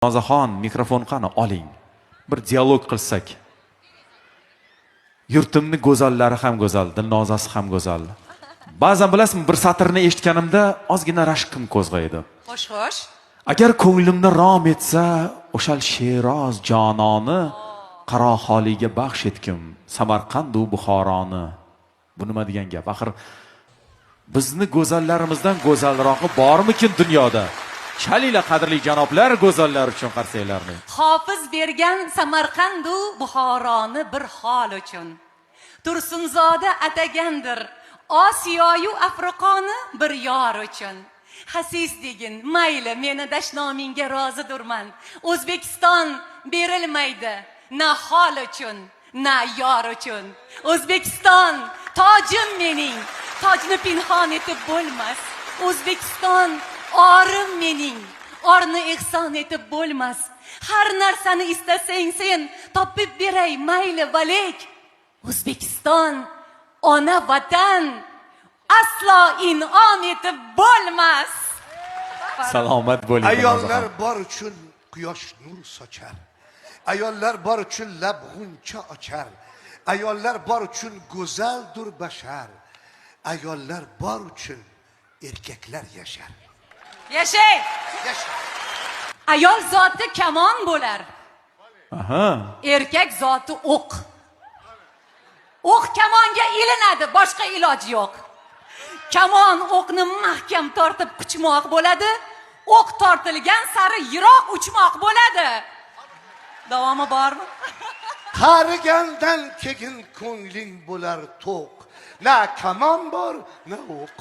Dilnozaxon, mikrofon qani, oling. Bir dialog qilsak. Yurtimni go'zallari ham go'zal, Dilnozasi ham go'zal. Ba'zan bilasizmi, bir satrni eshitganimda ozgina rashkim qo'zg'aydi. Xo'sh, xo'sh. Agar ko'nglimni rom etsa, o'shal Sheroz jononi qaroxoliga baxsh etkim, Samarqandu Buxoroni. Bu nima degan gap? Axir bizni go'zallarimizdan go'zalrog'i bormikin dunyoda? Chalinglar, qadrli janoblar, go'zallar uchun qarsaklarni. Hofiz bergan Samarqandu Buxoroni bir hol uchun. Tursunzoda atagandir Osiyoyu Afriqoni bir yor uchun. Hasis degin, mayli, meni dashnomingga rozidurman. O'zbekiston berilmaydi na hol uchun, na yor uchun. O'zbekiston tojim mening, tojni pinhon etib bo'lmas. O'zbekiston orim mening, orni ehson etib bo'lmas. Har narsani istasang sen topib beray, mayli, valek. O'zbekiston ona vatan, aslo in'om etib bo'lmas. Salomat bo'ling. Ayollar bor uchun quyosh nur sochar. Ayollar bor uchun lab g'uncha ochar. Ayollar bor uchun go'zaldur bashar. Ayollar bor uchun erkaklar yashar. Yashay! Yashar. Ayol zoti kamon bo'lar. Aha. Erkak zoti o'q. O'q kamonga ilinadi, boshqa iloji yo'q. Kamon o'qni mahkam tortib quchmoq bo'ladi. O'q tortilgan sari yiroq uchmoq bo'ladi. Davomi bormi? Qarigandan keyin ko'ngling bo'lar to'q. Na kamon bor, na o'q.